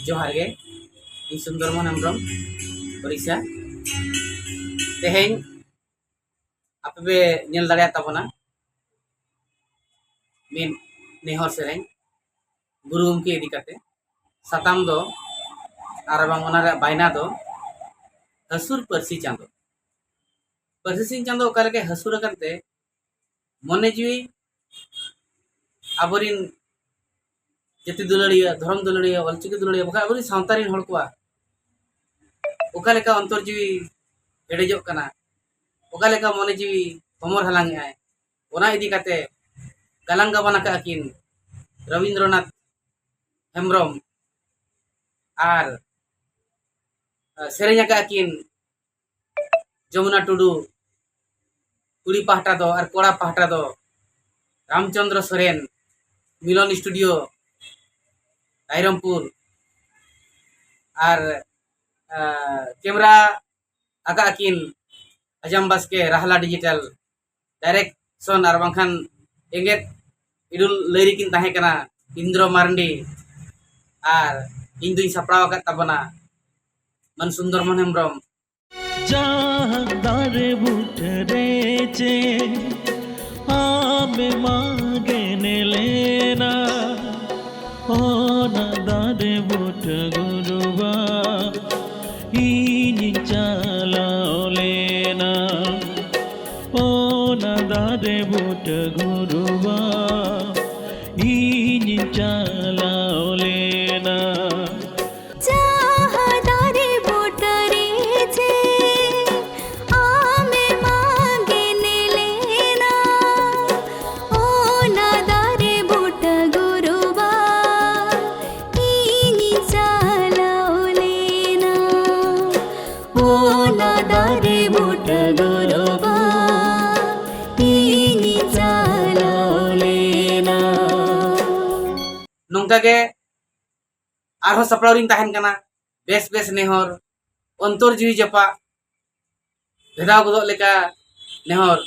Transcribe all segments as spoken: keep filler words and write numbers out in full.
ᱡᱚᱦᱟᱨ ᱜᱮ, ᱤᱧ ᱥᱩᱱᱫᱚᱨ ᱢᱳᱦᱚᱱ ᱦᱮᱢᱵᱨᱚᱢ, ᱳᱰᱤᱥᱟ᱾ ᱛᱮᱦᱮᱧ ᱟᱯᱮ ᱯᱮ ᱧᱮᱞ ᱫᱟᱲᱮᱭᱟᱜ ᱛᱟᱵᱚᱱᱟ ᱢᱤᱫ ᱱᱮᱦᱚᱨ ᱥᱮᱨᱮᱧ ᱜᱩᱨᱩ ᱜᱚᱢᱠᱮ ᱤᱫᱤ ᱠᱟᱛᱮ᱾ ᱥᱟᱛᱟᱢ ᱫᱚ ᱟᱨ ᱵᱟᱝ ᱚᱱᱟ ᱨᱮᱭᱟᱜ ᱵᱟᱭᱱᱟ ᱫᱚ ᱦᱟᱹᱥᱩᱨ ᱯᱟᱹᱨᱥᱤ ᱪᱟᱸᱫᱚ᱾ ᱯᱟᱹᱨᱥᱤ ᱥᱤᱧ ᱪᱟᱸᱫᱚ ᱚᱠᱟ ᱞᱮᱠᱟᱭ ᱦᱟᱹᱥᱩᱨ ᱟᱠᱟᱱ ᱛᱮ ᱢᱚᱱᱮ ᱡᱤᱣᱤ ᱟᱵᱚᱨᱤᱱ ᱡᱟᱹᱛᱤ ᱫᱩᱞᱟᱹᱲᱤᱭᱟᱹ, ᱫᱷᱚᱨᱚᱢ ᱫᱩᱞᱟᱹᱲᱤᱭᱟᱹ, ᱚᱞᱪᱤᱠᱤ ᱫᱩᱞᱟᱹᱲᱤᱭᱟᱹ, ᱵᱟᱠᱷᱟᱱ ᱟᱵᱚᱨᱤᱱ ᱥᱟᱶᱛᱟ ᱨᱤᱱ ᱦᱚᱲ ᱠᱚᱣᱟᱜ ᱚᱠᱟ ᱞᱮᱠᱟ ᱚᱱᱛᱚᱨ ᱡᱤᱣᱤ ᱦᱮᱰᱮᱡᱚᱜ ᱠᱟᱱᱟ, ᱚᱠᱟ ᱞᱮᱠᱟ ᱢᱚᱱᱮ ᱡᱤᱣᱤ ᱦᱚᱢᱚᱨ ᱦᱟᱞᱟᱝ ᱮᱫᱟᱭ, ᱚᱱᱟ ᱤᱫᱤ ᱠᱟᱛᱮ ᱜᱟᱞᱟᱝ ᱜᱟᱵᱟᱱ ᱟᱠᱟᱫ ᱟᱹᱠᱤᱱ ᱨᱚᱵᱤᱱᱫᱨᱚᱱᱟᱛᱷ ᱦᱮᱢᱵᱨᱚᱢ ᱟᱨ, ᱟᱨ ᱥᱮᱨᱮᱧ ᱟᱠᱟᱫ ᱟᱹᱠᱤᱱ ᱡᱚᱢᱩᱱᱟ ᱴᱩᱰᱩ᱾ ᱠᱩᱲᱤ ᱯᱟᱦᱴᱟ ᱫᱚ ᱟᱨ ᱠᱚᱲᱟ ᱯᱟᱦᱴᱟ ᱫᱚ ᱨᱟᱢᱪᱚᱸᱫᱽᱨᱚ ᱥᱚᱨᱮᱱ, ᱢᱤᱞᱚᱱ ᱥᱴᱩᱰᱤᱭᱳ, ᱨᱟᱭᱨᱚᱝᱯᱩᱨ᱾ ᱟᱨ, ᱟᱸ, ᱠᱮᱢᱨᱟ ᱟᱠᱟᱫ ᱟᱹᱠᱤᱱ ᱟᱡᱟᱢ ᱵᱟᱥᱠᱮ, ᱨᱟᱦᱞᱟ ᱰᱤᱡᱤᱴᱟᱞ᱾ ᱰᱟᱭᱨᱮᱠᱥᱚᱱ ᱟᱨ ᱵᱟᱝᱠᱷᱟᱱ ᱮᱸᱜᱮᱛ ᱤᱰᱩᱞ ᱞᱟᱹᱭ ᱨᱮᱠᱤᱱ ᱛᱟᱦᱮᱸ ᱠᱟᱱᱟ ᱤᱱᱫᱨᱚ ᱢᱟᱨᱰᱤ᱾ ᱟᱨ ᱤᱧ ᱫᱩᱧ ᱥᱟᱯᱲᱟᱣ ᱟᱠᱟᱫ ᱛᱟᱵᱚᱱᱟ ᱢᱟᱱ ᱥᱩᱱᱫᱚᱨ ᱢᱳᱦᱚᱱ ᱦᱮᱢᱵᱨᱚᱢ᱾ ᱡᱟᱦᱟᱸ ᱫᱟᱨᱮ ᱵᱩᱴᱟᱹ ᱨᱮ ᱪᱮ ᱟᱢᱮᱢ ᱜᱮᱱᱮ ᱞᱮᱱᱟ, ᱚᱱᱟ ᱫᱟᱨᱮ ᱵᱩᱴᱟᱹ ᱜᱩᱨᱩᱵᱟ ᱤᱧᱤᱧ ᱪᱟᱞᱟᱣ ᱞᱮᱱᱟ᱾ ᱚᱱᱟ ᱫᱟᱨᱮ ᱵᱩᱴᱟᱹ ᱜᱩᱨᱩᱵᱟ ᱤᱧᱤᱧ ᱪᱟᱞᱟᱣ ᱞᱮᱱᱟ᱾ ᱡᱟᱦᱟᱸ ᱫᱟᱨᱮ ᱵᱩᱴᱟᱹ ᱨᱮ ᱡᱮ ᱟᱢᱮᱢ ᱜᱮᱱᱮ ᱞᱮᱱᱟ, ᱚᱱᱟ ᱫᱟᱨᱮ ᱵᱩᱴᱟᱹ ᱜᱩᱨᱩᱵᱟ ᱤᱧᱤᱧ ᱪᱟᱞᱟᱣ ᱞᱮᱱᱟ᱾ ᱚᱱᱟ ᱫᱟᱨᱮ ᱵᱩᱴᱟᱹ ᱜᱩᱨᱩᱵᱟ ᱤᱧᱤᱧ ᱪᱟᱞᱟᱣ ᱞᱮᱱᱟ᱾ ᱱᱚᱝᱠᱟ ᱜᱮ ᱟᱨᱦᱚᱸ ᱥᱟᱯᱲᱟᱣ ᱨᱤᱧ ᱛᱟᱦᱮᱱ ᱠᱟᱱᱟ᱾ ᱵᱮᱥ ᱵᱮᱥ ᱱᱮᱦᱚᱨ, ᱚᱱᱛᱚᱨ ᱡᱤᱣᱤ ᱡᱟᱯᱟᱜ, ᱵᱷᱮᱫᱟᱣ ᱜᱚᱫᱚᱜ ᱞᱮᱠᱟ ᱱᱮᱦᱚᱨ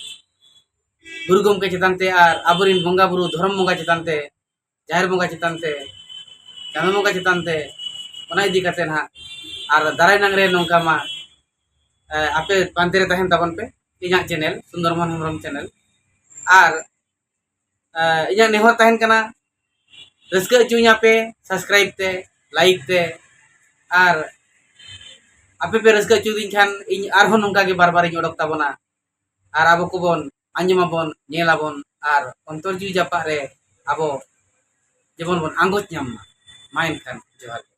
ᱜᱩᱨᱩ ᱜᱚᱢᱠᱮ ᱪᱮᱛᱟᱱ ᱛᱮ ᱟᱨ ᱟᱵᱚᱨᱤᱱ ᱵᱚᱸᱜᱟ ᱵᱩᱨᱩ, ᱫᱷᱚᱨᱚᱢ ᱵᱚᱸᱜᱟ ᱪᱮᱛᱟᱱ ᱛᱮ, ᱡᱟᱦᱮᱨ ᱵᱚᱸᱜᱟ ᱪᱮᱛᱟᱱ ᱛᱮ, ᱪᱟᱸᱫᱚ ᱵᱚᱸᱜᱟ ᱪᱮᱛᱟᱱ ᱛᱮ, ᱚᱱᱟ ᱤᱫᱤ ᱠᱟᱛᱮ ᱱᱟᱦᱟᱜ ᱟᱨ ᱫᱟᱨᱟᱭ ᱱᱟᱝ ᱨᱮ ᱱᱚᱝᱠᱟ ᱢᱟ ᱟᱯᱮ ᱯᱟᱱᱛᱮ ᱨᱮ ᱛᱟᱦᱮᱱ ᱛᱟᱵᱚᱱ ᱯᱮ ᱤᱧᱟᱹᱜ ᱪᱮᱱᱮᱞ ᱥᱩᱱᱫᱚᱨ ᱢᱳᱦᱚᱱ ᱦᱮᱢᱵᱨᱚᱢ ᱪᱮᱱᱮᱞ᱾ ᱟᱨ ᱤᱧᱟᱹᱜ ᱱᱮᱦᱚᱨ ᱛᱟᱦᱮᱱ ᱠᱟᱱᱟ, ᱨᱟᱹᱥᱠᱟᱹ ᱦᱚᱪᱚᱧᱟ ᱯᱮ ᱥᱟᱵᱥᱠᱨᱟᱭᱤᱵ ᱛᱮ, ᱞᱟᱭᱤᱠ ᱛᱮ᱾ ᱟᱨ ᱟᱯᱮ ᱯᱮ ᱨᱟᱹᱥᱠᱟᱹ ᱦᱚᱪᱚᱭᱫᱤᱧ ᱠᱷᱟᱱ ᱤᱧ ᱟᱨᱦᱚᱸ ᱱᱚᱝᱠᱟ ᱜᱮ ᱵᱟᱨ ᱵᱟᱨᱤᱧ ᱚᱰᱚᱠ ᱛᱟᱵᱚᱱᱟ᱾ ᱟᱨ ᱟᱵᱚ ᱠᱚᱵᱚᱱ ᱟᱸᱡᱚᱢᱟᱵᱚᱱ, ᱧᱮᱞᱟᱵᱚᱱ ᱟᱨ ᱚᱱᱛᱚᱨ ᱡᱤᱣᱤ ᱡᱟᱯᱟᱜ ᱨᱮ ᱟᱵᱚ ᱡᱮᱢᱚᱱ ᱵᱚᱱ ᱟᱸᱜᱚᱪ ᱧᱟᱢ ᱢᱟ᱾ ᱢᱟ ᱮᱱᱠᱷᱟᱱ ᱡᱚᱦᱟᱨ ᱜᱮ᱾